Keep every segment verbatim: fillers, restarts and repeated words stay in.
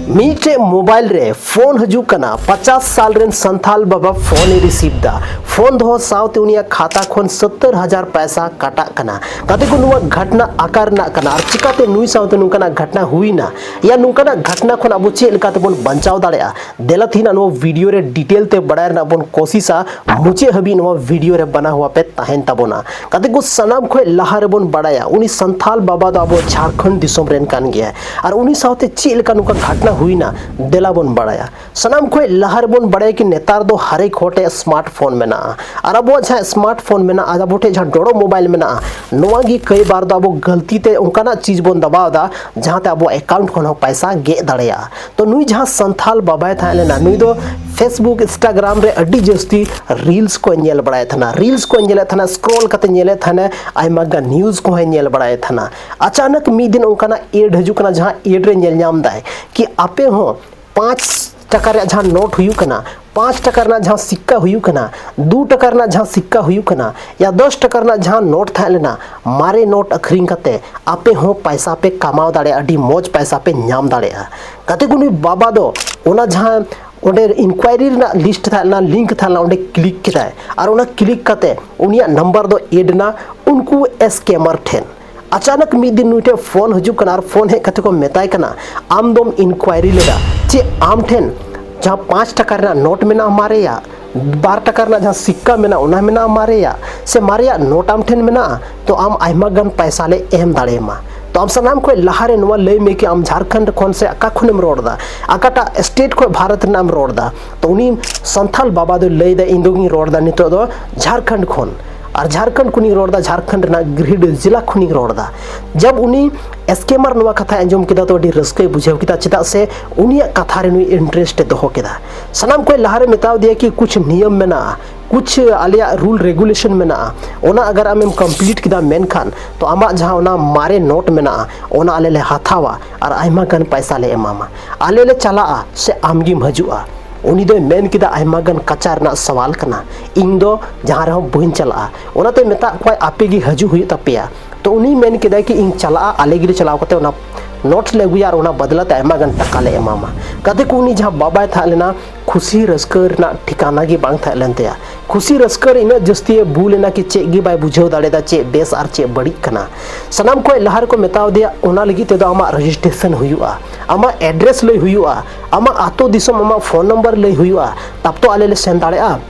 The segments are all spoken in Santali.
ᱢᱤᱫᱴᱮᱡ ᱢᱳᱵᱟᱭᱤᱞ ᱨᱮ ᱯᱷᱳᱱ ᱦᱤᱡᱩᱜ ᱠᱟᱱᱟ, ᱯᱚᱪᱟᱥ ᱥᱟᱞ ᱨᱮᱱ ᱥᱟᱱᱛᱷᱟᱞ ᱵᱟᱵᱟ ᱯᱷᱳᱱ ᱮ ᱨᱤᱥᱤᱵᱷ ᱫᱟ᱾ ᱯᱷᱳᱱ ᱫᱚᱦᱚ ᱥᱟᱶᱛᱮ ᱩᱱᱤᱭᱟᱜ ᱠᱷᱟᱛᱟ ᱠᱷᱚᱱ ᱥᱚᱛᱛᱚᱨ ᱦᱟᱡᱟᱨ ᱯᱚᱭᱥᱟ ᱠᱟᱴᱟᱜ ᱠᱟᱱᱟ᱾ ᱜᱟᱛᱮ ᱠᱚ, ᱱᱚᱣᱟ ᱜᱷᱚᱴᱱᱟ ᱟᱠᱟ ᱨᱮᱱᱟᱜ ᱠᱟᱱᱟ ᱟᱨ ᱪᱤᱠᱟᱛᱮ ᱱᱩᱭ ᱥᱟᱶᱛᱮ ᱱᱚᱝᱠᱟᱱᱟᱜ ᱜᱷᱚᱴᱱᱟ ᱦᱩᱭᱱᱟ? ᱭᱟ ᱱᱚᱝᱠᱟᱱᱟᱜ ᱜᱷᱚᱴᱱᱟ ᱠᱷᱚᱱ ᱟᱵᱚ ᱪᱮᱫ ᱞᱮᱠᱟ ᱛᱮᱵᱚᱱ ᱵᱟᱧᱪᱟᱣ ᱫᱟᱲᱮᱭᱟᱜᱼᱟ? ᱫᱮᱞᱟ ᱛᱮᱦᱮᱧ ᱱᱚᱣᱟ ᱵᱷᱤᱰᱤᱭᱳ ᱨᱮ ᱰᱤᱴᱮᱞ ᱛᱮ ᱵᱟᱲᱟᱭ ᱨᱮᱱᱟᱜ ᱵᱚᱱ ᱠᱳᱥᱤᱥᱟ᱾ ᱢᱩᱪᱟᱹᱫ ᱦᱟᱹᱵᱤᱡ ᱱᱚᱣᱟ ᱵᱷᱤᱰᱤᱭᱳ ᱨᱮ ᱵᱟᱱᱟ ᱦᱚᱣᱟ ᱯᱮ ᱛᱟᱦᱮᱱ ᱛᱟᱵᱚᱱᱟ᱾ ᱜᱟᱛᱮ ᱠᱚ, ᱥᱟᱱᱟᱢ ᱠᱷᱚᱱ ᱞᱟᱦᱟ ᱨᱮᱵᱚᱱ ᱵᱟᱲᱟᱭᱟ, ᱩᱱᱤ ᱥᱟᱱᱛᱷᱟᱞ ᱵᱟᱵᱟ ᱫᱚ ᱟᱵᱚ ᱡᱷᱟᱲᱠᱷᱚᱸᱰ ᱫᱤᱥᱚᱢ ᱨᱮᱱ ᱠᱟᱱ ᱜᱮᱭᱟᱭ᱾ ᱟᱨ ᱩᱱᱤ ᱥᱟᱶᱛᱮ ᱪᱮᱫ ᱞᱮᱠᱟ ᱱᱚᱝᱠᱟ ᱜᱷᱚᱴᱱᱟ ᱦᱩᱭᱱᱟ, ᱫᱮᱞᱟ ᱵᱚᱱ ᱵᱟᱲᱟᱭᱟ᱾ ᱥᱟᱱᱟᱢ ᱠᱷᱚᱱ ᱞᱟᱦᱟ ᱨᱮᱵᱚᱱ ᱵᱟᱲᱟᱭᱟ ᱠᱤ ᱱᱮᱛᱟᱨ ᱫᱚ ᱦᱟᱨᱮᱠ ᱦᱚᱲ ᱴᱷᱮᱱ ᱥᱢᱟᱨᱴ ᱯᱷᱳᱱ ᱢᱮᱱᱟᱜᱼᱟ᱾ ᱟᱨ ᱟᱵᱚᱣᱟᱜ ᱡᱟᱦᱟᱸ ᱥᱢᱟᱨᱴ ᱯᱷᱳᱱ ᱢᱮᱱᱟᱜᱼᱟ, ᱟᱵᱚ ᱴᱷᱮᱱ ᱡᱟᱦᱟᱸ ᱰᱚᱲᱚ ᱢᱳᱵᱟᱭᱤᱞ ᱢᱮᱱᱟᱜᱼᱟ, ᱱᱚᱣᱟ ᱜᱮ ᱠᱟᱹᱭ ᱵᱟᱨ ᱫᱚ ᱟᱵᱚ ᱜᱟᱹᱞᱛᱤ ᱛᱮ ᱚᱱᱠᱟᱱᱟᱜ ᱪᱤᱡᱽ ᱵᱚᱱ ᱫᱟᱵᱟᱣ ᱮᱫᱟ, ᱡᱟᱦᱟᱸᱛᱮ ᱟᱵᱚᱣᱟᱜ ᱮᱠᱟᱣᱩᱱᱴ ᱠᱷᱚᱱ ᱦᱚᱸ ᱯᱚᱭᱥᱟ ᱜᱮᱫ ᱫᱟᱲᱮᱭᱟᱜᱼᱟ᱾ ᱛᱚ ᱱᱩᱭ ᱡᱟᱦᱟᱸ ᱥᱟᱱᱛᱷᱟᱞ ᱵᱟᱵᱟᱭ ᱛᱟᱦᱮᱸ ᱞᱮᱱᱟ, ᱱᱩᱭ ᱫᱚ ᱯᱷᱮᱥᱵᱩᱠ, ᱤᱱᱥᱴᱟᱜᱨᱟᱢ ᱨᱮ ᱟᱹᱰᱤ ᱡᱟᱹᱥᱛᱤ ᱨᱤᱞᱥ ᱠᱚ ᱧᱮᱞ ᱵᱟᱲᱟᱭᱮᱫ ᱛᱟᱦᱮᱱᱟ, ᱨᱤᱞᱥ ᱠᱚ ᱧᱮᱞᱮᱫ ᱛᱟᱦᱮᱱᱟ, ᱥᱠᱨᱚᱞ ᱠᱟᱛᱮ ᱧᱮᱞᱮᱫ ᱛᱟᱦᱮᱱᱟ, ᱟᱭᱢᱟ ᱜᱟᱱ ᱱᱤᱭᱩᱡᱽ ᱠᱚᱦᱚᱸᱭ ᱧᱮᱞ ᱵᱟᱲᱟᱭᱮᱫ ᱛᱟᱦᱮᱱᱟ᱾ ᱟᱪᱟᱱᱚᱠ ᱢᱤᱫ ᱫᱤᱱ ᱚᱱᱠᱟᱱᱟᱜ ᱮᱰ ᱦᱤᱡᱩᱜ ᱠᱟᱱᱟ, ᱡᱟᱦᱟᱸ ᱮᱰ ᱨᱮ ᱧᱮᱞ ᱧᱟᱢ ᱫᱟᱭ ᱠᱤ ᱟᱯᱮ ᱦᱚᱸ ᱯᱟᱸᱪ ᱴᱟᱠᱟ ᱨᱮᱭᱟᱜ ᱡᱟᱦᱟᱸ ᱱᱳᱴ ᱦᱩᱭᱩᱜ ᱠᱟᱱᱟ, ᱯᱟᱸᱪ ᱴᱟᱠᱟ ᱨᱮᱱᱟᱜ ᱡᱟᱦᱟᱸ ᱥᱤᱠᱠᱟ ᱦᱩᱭᱩᱜ ᱠᱟᱱᱟ, ᱫᱩ ᱴᱟᱠᱟ ᱨᱮᱱᱟᱜ ᱡᱟᱦᱟᱸ ᱥᱤᱠᱠᱟ ᱦᱩᱭᱩᱜ ᱠᱟᱱᱟ, ᱭᱟ ᱫᱚᱥ ᱴᱟᱠᱟ ᱨᱮᱱᱟᱜ ᱡᱟᱦᱟᱸ ᱱᱳᱴ ᱛᱟᱦᱮᱸ ᱞᱮᱱᱟ, ᱢᱟᱨᱮ ᱱᱳᱴ ᱟᱹᱠᱷᱨᱤᱧ ᱠᱟᱛᱮ ᱟᱯᱮ ᱦᱚᱸ ᱯᱟᱭᱥᱟ ᱯᱮ ᱠᱟᱢᱟᱣ ᱫᱟᱲᱮᱭᱟᱜᱼᱟ, ᱟᱹᱰᱤ ᱢᱚᱡᱽ ᱯᱟᱭᱥᱟ ᱯᱮ ᱧᱟᱢ ᱫᱟᱲᱮᱭᱟᱜᱼᱟ᱾ ᱜᱟᱛᱮ ᱠᱚ, ᱱᱩᱭ ᱵᱟᱵᱟ ᱫᱚ ᱚᱱᱟ ᱡᱟᱦᱟᱸ ᱚᱸᱰᱮ ᱤᱱᱠᱣᱟᱭᱨᱤ ᱨᱮᱱᱟᱜ ᱞᱤᱥᱴ ᱛᱟᱦᱮᱸ ᱞᱮᱱᱟ, ᱞᱤᱝᱠ ᱛᱟᱦᱮᱸ ᱞᱮᱱᱟ, ᱚᱸᱰᱮ ᱠᱞᱤᱠ ᱠᱮᱫᱟᱭ᱾ ᱟᱨ ᱚᱱᱟ ᱠᱞᱤᱠ ᱠᱟᱛᱮ ᱩᱱᱤᱭᱟᱜ ᱱᱟᱢᱵᱟᱨ ᱫᱚ ᱮᱰ ᱮᱱᱟ ᱩᱱᱠᱩ ᱥᱠᱮᱢᱟᱨ ᱴᱷᱮᱱ᱾ ᱟᱪᱟᱱᱚᱠ ᱢᱤᱫ ᱫᱤᱱ ᱱᱩᱭ ᱴᱷᱮᱱ ᱯᱷᱳᱱ ᱦᱤᱡᱩᱜ ᱠᱟᱱᱟ ᱟᱨ ᱯᱷᱳᱱ ᱦᱮᱡ ᱠᱟᱛᱮ ᱠᱚ ᱢᱮᱛᱟᱭ ᱠᱟᱱᱟ, "ᱟᱢ ᱫᱚᱢ ᱤᱱᱠᱣᱟᱭᱨᱤ ᱞᱮᱫᱟ ᱪᱮ ᱟᱢ ᱴᱷᱮᱱ ᱡᱟᱦᱟᱸ ᱯᱟᱸᱪ ᱴᱟᱠᱟ ᱨᱮᱱᱟᱜ ᱱᱳᱴ ᱢᱮᱱᱟᱜᱼᱟ ᱢᱟᱨᱮᱭᱟᱜ, ᱵᱟᱨ ᱴᱟᱠᱟ ᱨᱮᱱᱟᱜ ᱡᱟᱦᱟᱸ ᱥᱤᱠᱠᱟ ᱢᱮᱱᱟᱜᱼᱟ ᱚᱱᱟ ᱢᱮᱱᱟᱜᱼᱟ ᱢᱟᱨᱮᱭᱟᱜ, ᱥᱮ ᱢᱟᱨᱮᱭᱟᱜ ᱱᱳᱴ ᱟᱢ ᱴᱷᱮᱱ ᱢᱮᱱᱟᱜᱼᱟ, ᱛᱚ ᱟᱢ ᱟᱭᱢᱟ ᱜᱟᱱ ᱯᱟᱭᱥᱟ ᱞᱮ ᱮᱢ ᱫᱟᱲᱮᱭᱟᱢᱟ᱾ ᱛᱚ ᱟᱢ ᱥᱟᱱᱟᱢ ᱠᱷᱚᱱ ᱞᱟᱦᱟᱨᱮ ᱱᱚᱣᱟ ᱞᱟᱹᱭ ᱢᱮ ᱠᱤ ᱟᱢ ᱡᱷᱟᱲᱠᱷᱚᱸᱰ ᱠᱷᱚᱱ ᱥᱮ ᱚᱠᱟ ᱠᱷᱚᱱᱮᱢ ᱨᱚᱲ ᱮᱫᱟ, ᱚᱠᱟᱴᱟᱜ ᱥᱴᱮᱴ ᱠᱷᱚᱱ ᱵᱷᱟᱨᱚᱛ ᱨᱮᱱᱟᱜ ᱮᱢ ᱨᱚᱲ ᱮᱫᱟ?" ᱛᱚ ᱩᱱᱤ ᱥᱟᱱᱛᱷᱟᱞ ᱵᱟᱵᱟ ᱫᱚᱭ ᱞᱟᱹᱭ ᱮᱫᱟ, "ᱤᱧ ᱫᱚᱧ ᱨᱚᱲ ᱮᱫᱟ ᱱᱤᱛᱚᱜ ᱫᱚ ᱡᱷᱟᱲᱠᱷᱚᱸᱰ ᱠᱷᱚᱱ, ᱟᱨ ᱡᱷᱟᱲᱠᱷᱚᱸᱰ ᱠᱷᱚᱱᱤᱧ ᱨᱚᱲ ᱮᱫᱟ, ᱡᱷᱟᱲᱠᱷᱚᱸᱰ ᱨᱮᱱᱟᱜ ᱜᱤᱨᱤᱰᱤᱦ ᱡᱮᱞᱟ ᱠᱷᱚᱱᱤᱧ ᱨᱚᱲ ᱮᱫᱟ᱾" ᱡᱟᱵ ᱩᱱᱤ ᱥᱠᱮᱢᱟᱨ ᱱᱚᱣᱟ ᱠᱟᱛᱷᱟᱭ ᱟᱸᱡᱚᱢ ᱠᱮᱫᱟ ᱛᱚ ᱟᱹᱰᱤ ᱨᱟᱹᱥᱠᱟᱹᱭ ᱵᱩᱡᱷᱟᱹᱣ ᱠᱮᱫᱟ, ᱪᱮᱫᱟᱜ ᱥᱮ ᱩᱱᱤᱭᱟᱜ ᱠᱟᱛᱷᱟ ᱨᱮ ᱱᱩᱭ ᱤᱱᱴᱟᱨᱮᱥᱴ ᱮ ᱫᱚᱦᱚ ᱠᱮᱫᱟ᱾ ᱥᱟᱱᱟᱢ ᱠᱷᱚᱱ ᱞᱟᱦᱟᱨᱮ ᱢᱮᱛᱟᱣ ᱫᱮᱭᱟ ᱠᱤ ᱠᱩᱪᱷ ᱱᱤᱭᱚᱢ ᱢᱮᱱᱟᱜᱼᱟ, ᱠᱩᱪᱷ ᱟᱞᱮᱭᱟᱜ ᱨᱩᱞ ᱨᱮᱜᱩᱞᱮᱥᱚᱱ ᱢᱮᱱᱟᱜᱼᱟ, ᱚᱱᱟ ᱟᱜᱟᱨ ᱟᱢᱮᱢ ᱠᱚᱢᱯᱞᱤᱴ ᱠᱮᱫᱟ, ᱢᱮᱱᱠᱷᱟᱱ ᱛᱚ ᱟᱢᱟᱜ ᱡᱟᱦᱟᱸ ᱚᱱᱟ ᱢᱟᱨᱮ ᱱᱳᱴ ᱢᱮᱱᱟᱜᱼᱟ ᱚᱱᱟ ᱟᱞᱮ ᱞᱮ ᱦᱟᱛᱟᱣᱟ ᱟᱨ ᱟᱭᱢᱟ ᱜᱟᱱ ᱯᱟᱭᱥᱟ ᱞᱮ ᱮᱢᱟᱢᱟ᱾ ᱟᱞᱮ ᱞᱮ ᱪᱟᱞᱟᱜᱼᱟ ᱥᱮ ᱟᱢ ᱜᱮᱢ ᱦᱤᱡᱩᱜᱼᱟ? ᱩᱱᱤ ᱫᱚᱭ ᱢᱮᱱ ᱠᱮᱫᱟ, "ᱟᱭᱢᱟ ᱜᱟᱱ ᱠᱟᱪᱟ ᱨᱮᱱᱟᱜ ᱥᱟᱣᱟᱞ ᱠᱟᱱᱟ, ᱤᱧ ᱫᱚ ᱡᱟᱦᱟᱸ ᱨᱮᱦᱚᱸ ᱵᱟᱹᱧ ᱪᱟᱞᱟᱜᱼᱟ᱾" ᱚᱱᱟᱛᱮ ᱢᱮᱛᱟᱜ ᱠᱚᱣᱟᱭ, "ᱟᱯᱮ ᱜᱮ ᱦᱤᱡᱩᱜ ᱦᱩᱭᱩᱜ ᱛᱟᱯᱮᱭᱟ᱾" ᱛᱚ ᱩᱱᱤ ᱢᱮᱱ ᱠᱮᱫᱟᱭ ᱠᱤ, "ᱤᱧ ᱪᱟᱞᱟᱜᱼᱟ, ᱟᱞᱮ ᱜᱮᱞᱮ ᱪᱟᱞᱟᱣ ᱠᱟᱛᱮ ᱚᱱᱟ ᱱᱳᱴ ᱞᱮ ᱟᱹᱜᱩᱭᱟ ᱟᱨ ᱚᱱᱟ ᱵᱟᱫᱞᱟ ᱛᱮ ᱟᱭᱢᱟ ᱜᱟᱱ ᱴᱟᱠᱟ ᱞᱮ ᱮᱢᱟᱢᱟ᱾ ᱜᱟᱛᱮ ᱠᱚ, ᱩᱱᱤ ᱡᱟᱦᱟᱸ ᱵᱟᱵᱟᱭ ᱛᱟᱦᱮᱸ ᱞᱮᱱᱟ, ᱠᱷᱩᱥᱤ ᱨᱟᱹᱥᱠᱟᱹ ᱨᱮᱱᱟᱜ ᱴᱷᱤᱠᱟᱱᱟ ᱜᱮ ᱵᱟᱝ ᱛᱟᱦᱮᱸ ᱞᱮᱱ ᱛᱟᱭᱟ᱾ ᱠᱷᱩᱥᱤ ᱨᱟᱹᱥᱠᱟᱹ ᱨᱮ ᱤᱱᱟᱹᱜ ᱡᱟᱹᱥᱛᱤ ᱮ ᱵᱩᱞ ᱮᱱᱟ ᱠᱤ ᱪᱮᱫ ᱜᱮ ᱵᱟᱭ ᱵᱩᱡᱷᱟᱹᱣ ᱫᱟᱲᱮᱭᱟᱫᱟ, ᱪᱮᱫ ᱵᱮᱥ ᱟᱨ ᱪᱮᱫ ᱵᱟᱹᱲᱤᱡ ᱠᱟᱱᱟ᱾ ᱥᱟᱱᱟᱢ ᱠᱷᱚᱱ ᱞᱟᱦᱟ ᱨᱮᱠᱚ ᱢᱮᱛᱟᱣ ᱫᱮᱭᱟ, ᱚᱱᱟ ᱞᱟᱹᱜᱤᱫ ᱛᱮᱫᱚ ᱟᱢᱟᱜ ᱨᱮᱡᱤᱥᱴᱨᱮᱥᱚᱱ ᱦᱩᱭᱩᱜᱼᱟ, ᱟᱢᱟᱜ ᱮᱰᱨᱮᱥ ᱞᱟᱹᱭ ᱦᱩᱭᱩᱜᱼᱟ, ᱟᱢᱟᱜ ᱟᱛᱳ ᱫᱤᱥᱚᱢ, ᱟᱢᱟᱜ ᱯᱷᱳᱱ ᱱᱟᱢᱵᱟᱨ ᱞᱟᱹᱭ ᱦᱩᱭᱩᱜᱼᱟ, ᱛᱟᱵ ᱛᱚ ᱟᱞᱮ ᱞᱮ ᱥᱮᱱ ᱫᱟᱲᱮᱭᱟᱜᱼᱟ᱾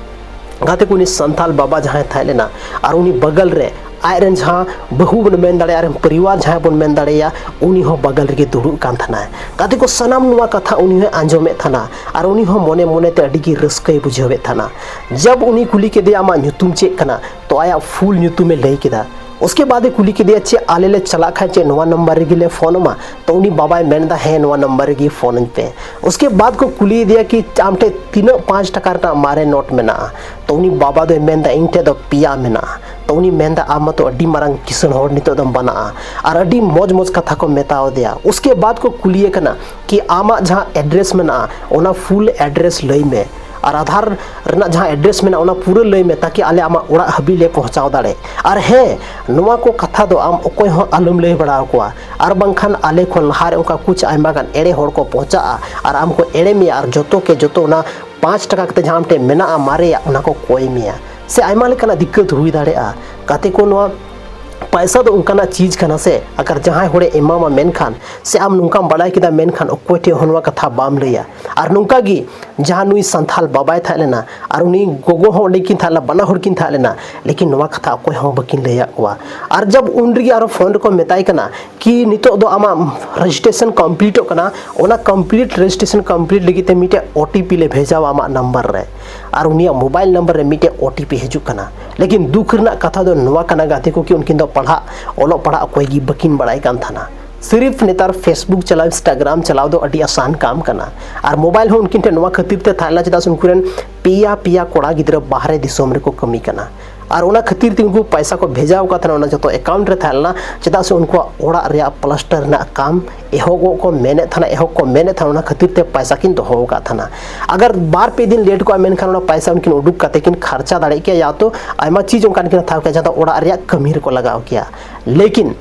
ᱜᱟᱛᱮ ᱠᱚ, ᱩᱱᱤ ᱥᱟᱱᱛᱟᱞ ᱵᱟᱵᱟ ᱡᱟᱦᱟᱸᱭ ᱛᱟᱦᱮᱸ ᱞᱮᱱᱟ, ᱟᱨ ᱩᱱᱤ ᱵᱟᱜᱟᱞ ᱨᱮ ᱟᱡ ᱨᱮᱱ ᱡᱟᱦᱟᱸ ᱵᱟᱹᱦᱩ ᱵᱚᱱ ᱢᱮᱱ ᱫᱟᱲᱮᱭᱟᱜᱼᱟ, ᱟᱨ ᱯᱚᱨᱤᱵᱟᱨ ᱡᱟᱦᱟᱸᱭ ᱵᱚᱱ ᱢᱮᱱ ᱫᱟᱲᱮᱭᱟᱭᱟ, ᱩᱱᱤ ᱦᱚᱸ ᱵᱟᱜᱟᱞ ᱨᱮᱜᱮ ᱫᱩᱲᱩᱵ ᱠᱟᱱ ᱛᱟᱦᱮᱱᱟᱭ᱾ ᱜᱟᱛᱮ ᱠᱚ, ᱥᱟᱱᱟᱢ ᱱᱚᱣᱟ ᱠᱟᱛᱷᱟ ᱩᱱᱤ ᱦᱚᱸᱭ ᱟᱸᱡᱚᱢᱮᱫ ᱛᱟᱦᱮᱱᱟ, ᱟᱨ ᱩᱱᱤ ᱦᱚᱸ ᱢᱚᱱᱮ ᱢᱚᱱᱮ ᱛᱮ ᱟᱹᱰᱤ ᱜᱮ ᱨᱟᱹᱥᱠᱟᱹᱭ ᱵᱩᱡᱷᱟᱹᱣᱮᱫ ᱛᱟᱦᱮᱱᱟ᱾ ᱡᱟᱵ ᱩᱱᱤ ᱠᱩᱞᱤ ᱠᱮᱫᱮᱭᱟ, "ᱟᱢᱟᱜ ᱧᱩᱛᱩᱢ ᱪᱮᱫ ᱠᱟᱱᱟ?" ᱛᱚ ᱟᱭᱟᱜ ᱯᱷᱩᱞ ᱧᱩᱛᱩᱢᱮ ᱞᱟᱹᱭ ᱠᱮᱫᱟ᱾ ᱩᱥᱠᱮ ᱵᱟᱫ ᱮ ᱠᱩᱞᱤ ᱠᱮᱫᱮᱭᱟ, "ᱪᱮᱫ ᱟᱞᱮ ᱞᱮ ᱪᱟᱞᱟᱜ ᱠᱷᱟᱱ ᱪᱮᱫ ᱱᱚᱣᱟ ᱱᱟᱢᱵᱟᱨ ᱨᱮᱜᱮ ᱞᱮ ᱯᱷᱳᱱ ᱟᱢᱟ?" ᱛᱚ ᱩᱱᱤ ᱵᱟᱵᱟᱭ ᱢᱮᱱ ᱮᱫᱟ, "ᱦᱮᱸ, ᱱᱚᱣᱟ ᱱᱟᱢᱵᱟᱨ ᱨᱮᱜᱮ ᱯᱷᱳᱱ ᱟᱹᱧ ᱯᱮ᱾" ᱩᱥᱠᱮ ᱵᱟᱫ ᱠᱚ ᱠᱩᱞᱤᱭᱮᱫᱮᱭᱟ ᱠᱤ ᱟᱢ ᱴᱷᱮᱱ ᱛᱤᱱᱟᱹᱜ ᱯᱟᱸᱪ ᱴᱟᱠᱟ ᱨᱮᱱᱟᱜ ᱢᱟᱨᱮ ᱱᱳᱴ ᱢᱮᱱᱟᱜᱼᱟ? ᱛᱚ ᱩᱱᱤ ᱵᱟᱵᱟ ᱫᱚᱭ ᱢᱮᱱ ᱮᱫᱟ, "ᱤᱧ ᱴᱷᱮᱱ ᱫᱚ ᱯᱮᱭᱟ ᱢᱮᱱᱟᱜᱼᱟ᱾" ᱛᱚ ᱩᱱᱤ ᱢᱮᱱ ᱮᱫᱟ, "ᱟᱢ ᱢᱟᱛᱚ ᱟᱹᱰᱤ ᱢᱟᱨᱟᱝ ᱠᱤᱥᱟᱹᱬ ᱦᱚᱲ ᱱᱤᱛᱚᱜ ᱫᱚᱢ ᱵᱟᱱᱟᱜᱼᱟ᱾" ᱟᱨ ᱟᱹᱰᱤ ᱢᱚᱡᱽ ᱢᱚᱡᱽ ᱠᱟᱛᱷᱟ ᱠᱚ ᱢᱮᱛᱟᱣ ᱫᱮᱭᱟ᱾ ᱩᱥᱠᱮ ᱵᱟᱫ ᱠᱚ ᱠᱩᱞᱤᱭᱮ ᱠᱟᱱᱟ ᱠᱤ ᱟᱢᱟᱜ ᱡᱟᱦᱟᱸ ᱮᱰᱨᱮᱥ ᱢᱮᱱᱟᱜᱼᱟ, ᱚᱱᱟ ᱯᱷᱩᱞ ᱮᱰᱨᱮᱥ ᱞᱟᱹᱭ ᱢᱮ᱾ ᱟᱨ ᱟᱫᱷᱟᱨ ᱨᱮᱱᱟᱜ ᱡᱟᱦᱟᱸ ᱮᱰᱨᱮᱥ ᱢᱮᱱᱟᱜᱼᱟ, ᱚᱱᱟ ᱯᱩᱨᱟᱹ ᱞᱟᱹᱭ ᱢᱮ, ᱛᱟᱠᱤ ᱟᱞᱮ ᱟᱢᱟᱜ ᱚᱲᱟᱜ ᱦᱟᱹᱵᱤᱡ ᱞᱮ ᱯᱚᱦᱪᱟᱣ ᱫᱟᱲᱮ᱾ ᱟᱨ ᱦᱮᱸ, ᱱᱚᱣᱟ ᱠᱚ ᱠᱟᱛᱷᱟ ᱫᱚ ᱟᱢ ᱚᱠᱚᱭ ᱦᱚᱸ ᱟᱞᱚᱢ ᱞᱟᱹᱭ ᱵᱟᱲᱟ ᱟᱠᱚᱣᱟ, ᱟᱨ ᱵᱟᱝᱠᱷᱟᱱ ᱟᱞᱮ ᱠᱷᱚᱱ ᱞᱟᱦᱟ ᱨᱮ ᱚᱱᱠᱟ ᱠᱩᱪ ᱟᱭᱢᱟ ᱜᱟᱱ ᱮᱲᱮ ᱦᱚᱲ ᱠᱚ ᱯᱚᱦᱪᱟᱜᱼᱟ ᱟᱨ ᱟᱢ ᱠᱚ ᱮᱲᱮ ᱢᱮᱭᱟ, ᱟᱨ ᱡᱚᱛᱚ ᱠᱮ ᱡᱚᱛᱚ ᱚᱱᱟ ᱯᱟᱸᱪ ᱴᱟᱠᱟ ᱠᱟᱛᱮ ᱡᱟᱦᱟᱸ ᱟᱢ ᱴᱷᱮᱱ ᱢᱮᱱᱟᱜᱼᱟ ᱢᱟᱨᱮᱭᱟᱜ, ᱚᱱᱟ ᱠᱚ ᱠᱚᱭ ᱢᱮᱭᱟ, ᱥᱮ ᱟᱭᱢᱟ ᱞᱮᱠᱟᱱᱟᱜ ᱫᱤᱠᱠᱟᱛ ᱦᱩᱭ ᱫᱟᱲᱮᱭᱟᱜᱼᱟ᱾ ᱜᱟᱛᱮ ᱠᱚ, ᱱᱚᱣᱟ ᱯᱟᱭᱥᱟ ᱫᱚ ᱚᱱᱠᱟᱱᱟᱜ ᱪᱤᱡᱽ ᱠᱟᱱᱟ ᱥᱮ, ᱟᱜᱟᱨ ᱡᱟᱦᱟᱸᱭ ᱦᱚᱲᱮ ᱮᱢᱟᱢᱟ ᱢᱮᱱᱠᱷᱟᱱ, ᱥᱮ ᱟᱢ ᱱᱚᱝᱠᱟᱢ ᱵᱟᱲᱟᱭ ᱠᱮᱫᱟ ᱢᱮᱱᱠᱷᱟᱱ, ᱚᱠᱚᱭ ᱴᱷᱮᱱ ᱦᱚᱸ ᱱᱚᱣᱟ ᱠᱟᱛᱷᱟ ᱵᱟᱢ ᱞᱟᱹᱭᱟ᱾ ᱟᱨ ᱱᱚᱝᱠᱟ ᱜᱮ ᱡᱟᱦᱟᱸ ᱱᱩᱭ ᱥᱟᱱᱛᱷᱟᱞ ᱵᱟᱵᱟᱭ ᱛᱟᱦᱮᱸ ᱞᱮᱱᱟ ᱟᱨ ᱩᱱᱤ ᱜᱚᱜᱚ ᱦᱚᱸ ᱚᱸᱰᱮ ᱠᱤᱱ ᱛᱟᱦᱮᱸ ᱞᱮᱱᱟ, ᱵᱟᱱᱟ ᱦᱚᱲ ᱠᱤᱱ ᱛᱟᱦᱮᱸ ᱞᱮᱱᱟ, ᱞᱮᱠᱤᱱ ᱱᱚᱣᱟ ᱠᱟᱛᱷᱟ ᱚᱠᱚᱭ ᱦᱚᱸ ᱵᱟᱹᱠᱤᱱ ᱞᱟᱹᱭᱟᱫ ᱠᱚᱣᱟ᱾ ᱟᱨ ᱡᱟᱵ ᱩᱱ ᱨᱮᱜᱮ ᱟᱨᱚ ᱯᱷᱳᱱ ᱨᱮᱠᱚ ᱢᱮᱛᱟᱭ ᱠᱟᱱᱟ ᱠᱤ ᱱᱤᱛᱚᱜ ᱫᱚ ᱟᱢᱟᱜ ᱨᱮᱡᱤᱥᱴᱨᱮᱥᱚᱱ ᱠᱚᱢᱯᱞᱤᱴᱚᱜ ᱠᱟᱱᱟ, ᱚᱱᱟ ᱠᱚᱢᱯᱞᱤᱴ ᱨᱮᱡᱤᱥᱴᱨᱮᱥᱚᱱ ᱠᱚᱢᱯᱞᱤᱴ ᱞᱟᱹᱜᱤᱫ ᱛᱮ ᱢᱤᱫᱴᱮᱡ ᱳ ᱴᱤ ᱯᱤ ᱞᱮ ᱵᱷᱮᱡᱟᱣᱟ ᱟᱢᱟᱜ ᱱᱟᱢᱵᱟᱨ ᱨᱮ, ᱟᱨ ᱩᱱᱤᱭᱟᱜ ᱢᱳᱵᱟᱭᱤᱞ ᱱᱟᱢᱵᱟᱨ ᱨᱮ ᱢᱤᱫᱴᱮᱡ ᱳ ᱴᱤ ᱯᱤ ᱦᱤᱡᱩᱜ ᱠᱟᱱᱟ᱾ ᱞᱮᱠᱤᱱ ᱫᱩᱠ ᱨᱮᱱᱟᱜ ᱠᱟᱛᱷᱟ ᱫᱚ ᱱᱚᱣᱟ ᱠᱟᱱᱟ ᱜᱟᱛᱮ ᱠᱚ, ᱠᱤ ᱩᱱᱠᱤᱱ ᱫᱚ ᱯᱟᱲᱦᱟᱜ, ᱚᱞᱚᱜ ᱯᱟᱲᱦᱟᱜ ᱚᱠᱚᱭ ᱜᱮ ᱵᱟᱹᱠᱤᱱ ᱵᱟᱲᱟᱭ ᱠᱟᱱ ᱛᱟᱦᱮᱱᱟ᱾ ᱥᱤᱨᱤᱯ ᱱᱮᱛᱟᱨ Facebook ᱪᱟᱞᱟᱣ, Instagram ᱪᱟᱞᱟᱣ ᱫᱚ ᱟᱹᱰᱤ ᱟᱥᱟᱱ ᱠᱟᱢ ᱠᱟᱱᱟ᱾ ᱟᱨ ᱢᱳᱵᱟᱭᱤᱞ ᱦᱚᱸ ᱩᱱᱠᱤᱱ ᱴᱷᱮᱱ ᱱᱚᱣᱟ ᱠᱷᱟᱹᱛᱤᱨ ᱛᱮ ᱛᱟᱦᱮᱸ ᱞᱮᱱᱟ, ᱪᱮᱫᱟᱜ ᱥᱮ ᱩᱱᱠᱩ ᱨᱮᱱ ᱯᱮᱭᱟ ᱯᱮᱭᱟ ᱠᱚᱲᱟ ᱜᱤᱫᱽᱨᱟᱹ ᱵᱟᱦᱨᱮ ᱫᱤᱥᱚᱢ ᱨᱮᱠᱚ ᱠᱟᱹᱢᱤ ᱠᱟᱱᱟ᱾ ᱟᱨ ᱚᱱᱟ ᱠᱷᱟᱹᱛᱤᱨ ᱛᱮ ᱩᱱᱠᱩ ᱯᱚᱭᱥᱟ ᱠᱚ ᱵᱷᱮᱡᱟ ᱟᱠᱟᱫ ᱛᱟᱦᱮᱱᱟ, ᱚᱱᱟ ᱡᱚᱛᱚ ᱮᱠᱟᱣᱩᱱᱴ ᱨᱮ ᱛᱟᱦᱮᱸ ᱞᱮᱱᱟ, ᱪᱮᱫᱟᱜ ᱥᱮ ᱩᱱᱠᱩᱣᱟᱜ ᱚᱲᱟᱜ ᱨᱮᱭᱟᱜ ᱯᱞᱟᱥᱴᱟᱨ ᱨᱮᱱᱟᱜ ᱠᱟᱢ ᱮᱦᱚᱵᱚᱜ ᱠᱚ ᱢᱮᱱᱮᱫ ᱛᱟᱦᱮᱱᱟ, ᱮᱦᱚᱵ ᱠᱚ ᱢᱮᱱᱮᱫ ᱛᱟᱦᱮᱱᱟ, ᱚᱱᱟ ᱠᱷᱟᱹᱛᱤᱨ ᱛᱮ ᱯᱚᱭᱥᱟ ᱠᱤᱱ ᱫᱚᱦᱚ ᱟᱠᱟᱫ ᱛᱟᱦᱮᱱᱟ᱾ ᱟᱜᱟᱨ ᱵᱟᱨ ᱯᱮ ᱫᱤᱱ ᱞᱮᱴ ᱠᱚᱜᱼᱟ, ᱢᱮᱱᱠᱷᱟᱱ ᱚᱱᱟ ᱯᱚᱭᱥᱟ ᱩᱱᱠᱤᱱ ᱩᱰᱩᱠ ᱠᱟᱛᱮ ᱠᱤᱱ ᱠᱷᱟᱨᱪᱟ ᱫᱟᱲᱮᱭᱟᱜ ᱠᱮᱭᱟ, ᱭᱟ ᱛᱚ ᱟᱭᱢᱟ ᱪᱤᱡᱽ ᱚᱱᱠᱟᱱ ᱠᱤᱱ ᱦᱟᱛᱟᱣ ᱠᱮᱭᱟ, ᱡᱟᱦᱟᱸ ᱫᱚ ᱚᱲᱟᱜ ᱨᱮᱭᱟᱜ ᱠᱟᱹᱢᱤ ᱨᱮᱠᱚ ᱞᱟᱜᱟᱣ ᱠᱮᱭᱟ᱾ ᱞᱮᱠᱤᱱ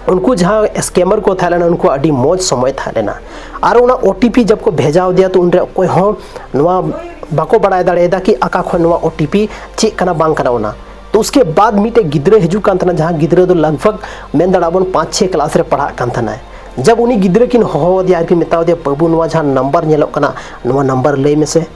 ᱩᱱᱠᱩ ᱡᱟᱦᱟᱸ ᱥᱠᱮᱢᱟᱨ ᱠᱚ ᱛᱟᱦᱮᱸ ᱞᱮᱱᱟ, ᱩᱱᱠᱩᱣᱟᱜ ᱟᱹᱰᱤ ᱢᱚᱡᱽ ᱥᱚᱢᱚᱭ ᱛᱟᱦᱮᱸ ᱞᱮᱱᱟ᱾ ᱟᱨ ᱚᱱᱟ ᱳ ᱴᱤ ᱯᱤ ᱡᱟᱵ ᱠᱚ ᱵᱷᱮᱡᱟ ᱟᱫᱮᱭᱟ, ᱛᱚ ᱩᱱᱨᱮ ᱚᱠᱚᱭ ᱦᱚᱸ ᱱᱚᱣᱟ ᱵᱟᱠᱚ ᱵᱟᱲᱟᱭ ᱫᱟᱲᱮᱭᱟᱫᱟ ᱠᱤ ᱟᱠᱟ ᱠᱷᱚᱱ ᱱᱚᱣᱟ ᱳ ᱴᱤ ᱯᱤ ᱪᱮᱫ ᱠᱟᱱᱟ ᱵᱟᱝ ᱠᱟᱱᱟ ᱚᱱᱟ᱾ ᱛᱚ ᱩᱥᱠᱮ ᱵᱟᱫ ᱢᱤᱫᱴᱮᱡ ᱜᱤᱫᱽᱨᱟᱹ ᱦᱤᱡᱩᱜ ᱠᱟᱱ ᱛᱟᱦᱮᱱᱟ, ᱡᱟᱦᱟᱸ ᱜᱤᱫᱽᱨᱟᱹ ᱫᱚ ᱞᱟᱜᱽ ᱵᱷᱟᱜᱽ ᱢᱮᱱ ᱫᱟᱲᱮᱭᱟᱜᱼᱟ ᱵᱚᱱ ᱯᱟᱸᱪ ᱪᱷᱮ ᱠᱞᱟᱥ ᱨᱮ ᱯᱟᱲᱦᱟᱜ ᱠᱟᱱ ᱛᱟᱦᱮᱱᱟᱭ᱾ ᱡᱟᱵ ᱩᱱᱤ ᱜᱤᱫᱽᱨᱟᱹ ᱠᱤᱱ ᱦᱚᱦᱚ ᱟᱫᱮᱭᱟ ᱟᱨ ᱠᱤᱱ ᱢᱮᱛᱟ ᱫᱮᱭᱟ, "ᱵᱟᱹᱵᱩ, ᱱᱚᱣᱟ ᱡᱟᱦᱟᱸ ᱱᱟᱢᱵᱟᱨ ᱧᱮᱞᱚᱜ ᱠᱟᱱᱟ, ᱱᱚᱣᱟ ᱱᱟᱢᱵᱟᱨ ᱞᱟᱹᱭ ᱢᱮᱥᱮ᱾"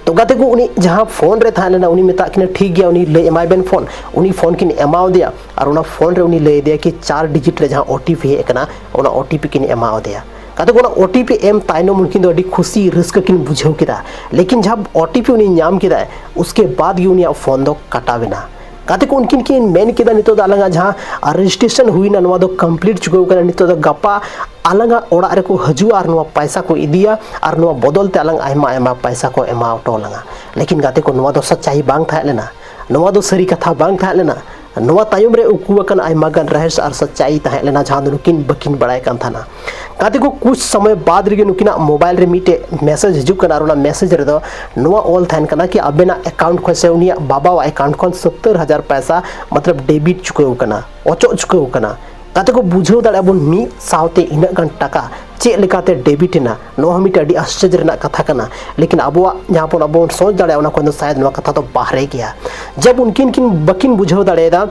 ᱛᱚ ᱜᱟᱛᱮ ᱠᱚ, ᱩᱱᱤ ᱡᱟᱦᱟᱸ ᱯᱷᱳᱱ ᱨᱮ ᱛᱟᱦᱮᱸ ᱞᱮᱱᱟ, ᱩᱱᱤ ᱢᱮᱛᱟᱜ ᱠᱤᱱᱟ, "ᱴᱷᱤᱠ ᱜᱮᱭᱟ, ᱩᱱᱤ ᱞᱟᱹᱭ ᱮᱢᱟᱭ ᱵᱮᱱ ᱯᱷᱳᱱ᱾" ᱩᱱᱤ ᱯᱷᱳᱱ ᱠᱤᱱ ᱮᱢᱟᱣᱟᱫᱮᱭᱟ ᱟᱨ ᱚᱱᱟ ᱯᱷᱳᱱ ᱨᱮ ᱩᱱᱤ ᱞᱟᱹᱭ ᱟᱫᱮᱭᱟ ᱠᱤ ᱪᱟᱨ ᱰᱤᱡᱤᱴ ᱨᱮ ᱡᱟᱦᱟᱸ ᱳ ᱴᱤ ᱯᱤ ᱦᱮᱡ ᱟᱠᱟᱱᱟ, ᱚᱱᱟ ᱳ ᱴᱤ ᱯᱤ ᱠᱤᱱ ᱮᱢᱟᱣᱟᱫᱮᱭᱟ᱾ ᱜᱟᱛᱮ ᱠᱚ, ᱚᱱᱟ ᱳ ᱴᱤ ᱯᱤ ᱮᱢ ᱛᱟᱭᱱᱚᱢ ᱩᱱᱠᱤᱱ ᱫᱚ ᱟᱹᱰᱤ ᱠᱷᱩᱥᱤ ᱨᱟᱹᱥᱠᱟᱹ ᱠᱤᱱ ᱵᱩᱡᱷᱟᱹᱣ ᱠᱮᱫᱟ᱾ ᱞᱮᱠᱤᱱ ᱡᱟᱦᱟᱸ ᱳ ᱴᱤ ᱯᱤ ᱩᱱᱤ ᱧᱟᱢ ᱠᱮᱫᱟᱭ, ᱩᱥᱠᱮ ᱵᱟᱫ ᱜᱮ ᱩᱱᱤᱭᱟᱜ ᱯᱷᱳᱱ ᱫᱚ ᱠᱟᱴᱟᱣ ᱮᱱᱟ᱾ ᱜᱟᱛᱮ ᱠᱚ, ᱩᱱᱠᱤᱱ ᱠᱤᱱ ᱢᱮᱱ ᱠᱮᱫᱟ, "ᱱᱤᱛᱚᱜ ᱫᱚ ᱟᱞᱟᱝᱟᱜ ᱡᱟᱦᱟᱸ ᱨᱮᱡᱤᱥᱴᱨᱮᱥᱚᱱ ᱦᱩᱭᱱᱟ, ᱱᱚᱣᱟ ᱫᱚ ᱠᱚᱢᱯᱞᱤᱴ ᱪᱩᱠᱟᱹᱣ ᱠᱟᱱᱟ, ᱱᱤᱛᱚᱜ ᱫᱚ ᱜᱟᱯᱟ ᱟᱞᱟᱝᱟᱜ ᱚᱲᱟᱜ ᱨᱮᱠᱚ ᱦᱤᱡᱩᱜᱼᱟ ᱟᱨ ᱱᱚᱣᱟ ᱯᱟᱭᱥᱟ ᱠᱚ ᱤᱫᱤᱭᱟ ᱟᱨ ᱱᱚᱣᱟ ᱵᱚᱫᱚᱞ ᱛᱮ ᱟᱞᱟᱝ ᱟᱭᱢᱟ ᱟᱭᱢᱟ ᱯᱟᱭᱥᱟ ᱠᱚ ᱮᱢᱟ ᱦᱚᱴᱚ ᱟᱞᱟᱝᱟ᱾" ᱞᱮᱠᱤᱱ ᱜᱟᱛᱮ ᱠᱚ, ᱱᱚᱣᱟ ᱫᱚ ᱥᱟᱪᱟᱭ ᱵᱟᱝ ᱛᱟᱦᱮᱸ ᱞᱮᱱᱟ, ᱱᱚᱣᱟ ᱫᱚ ᱥᱟᱹᱨᱤ ᱠᱟᱛᱷᱟ ᱵᱟᱝ ᱛᱟᱦᱮᱸ ᱞᱮᱱᱟ᱾ ᱱᱚᱣᱟ ᱛᱟᱭᱚᱢ ᱨᱮ ᱩᱠᱩ ᱟᱠᱟᱱ ᱟᱭᱢᱟ ᱜᱟᱱ ᱨᱚᱦᱚᱥ ᱟᱨ ᱥᱟᱪᱟᱭ ᱛᱟᱦᱮᱸ ᱞᱮᱱᱟ, ᱡᱟᱦᱟᱸ ᱫᱚ ᱱᱩᱠᱤᱱ ᱵᱟᱹᱠᱤᱱ ᱵᱟᱲᱟᱭ ᱠᱟᱱ ᱛᱟᱦᱮᱱᱟ᱾ ᱜᱟᱛᱮ ᱠᱚ, ᱠᱩᱪ ᱥᱚᱢᱚᱭ ᱵᱟᱫ ᱨᱮᱜᱮ ᱱᱩᱠᱤᱱᱟᱜ ᱢᱳᱵᱟᱭᱤᱞ ᱨᱮ ᱢᱤᱫᱴᱮᱡ ᱢᱮᱥᱮᱡᱽ ᱦᱤᱡᱩᱜ ᱠᱟᱱᱟ ᱟᱨ ᱚᱱᱟ ᱢᱮᱥᱮᱡᱽ ᱨᱮᱫᱚ ᱱᱚᱣᱟ ᱚᱞ ᱛᱟᱦᱮᱱ ᱠᱟᱱᱟ ᱠᱤ ᱟᱵᱮᱱᱟᱜ ᱮᱠᱟᱣᱩᱱᱴ ᱠᱷᱚᱱ ᱥᱮ ᱩᱱᱤᱭᱟᱜ ᱵᱟᱵᱟᱣᱟᱜ ᱮᱠᱟᱣᱩᱱᱴ ᱠᱷᱚᱱ ᱥᱚᱛᱛᱚᱨ ᱦᱟᱡᱟᱨ ᱯᱚᱭᱥᱟ ᱢᱚᱛᱞᱚᱵ ᱰᱮᱵᱤᱴ ᱪᱩᱠᱟᱹᱣ ᱠᱟᱱᱟ, ᱚᱪᱚᱜ ᱪᱩᱠᱟᱹᱣ ᱠᱟᱱᱟ᱾ ᱜᱟᱛᱮ ᱠᱚ, ᱵᱩᱡᱷᱟᱹᱣ ᱫᱟᱲᱮᱭᱟᱜᱼᱟ ᱵᱚᱱ ᱢᱤᱫ ᱥᱟᱶᱛᱮ ᱤᱱᱟᱹᱜ ᱜᱟᱱ ᱴᱟᱠᱟ ᱪᱮᱫ ᱞᱮᱠᱟᱛᱮ ᱰᱮᱵᱤᱴ ᱮᱱᱟ, ᱱᱚᱣᱟ ᱦᱚᱸ ᱢᱤᱫᱴᱮᱱ ᱟᱹᱰᱤ ᱟᱥᱪᱚᱨᱡᱚ ᱨᱮᱱᱟᱜ ᱠᱟᱛᱷᱟ ᱠᱟᱱᱟ᱾ ᱞᱮᱠᱤᱱ ᱟᱵᱚᱣᱟᱜ ᱡᱟᱦᱟᱸ ᱵᱚᱱ, ᱟᱵᱚ ᱵᱚᱱ ᱥᱚᱪ ᱫᱟᱲᱮᱭᱟᱜᱼᱟ, ᱚᱱᱟ ᱠᱷᱚᱱ ᱫᱚ ᱥᱟᱭᱮᱫ ᱱᱚᱣᱟ ᱠᱟᱛᱷᱟ ᱫᱚ ᱵᱟᱦᱨᱮ ᱜᱮᱭᱟ᱾ ᱡᱟᱵ ᱩᱱᱠᱤᱱ ᱠᱤᱱ ᱵᱟᱹᱠᱤᱱ ᱵᱩᱡᱷᱟᱹᱣ ᱫᱟᱲᱮᱭᱟᱫᱟ,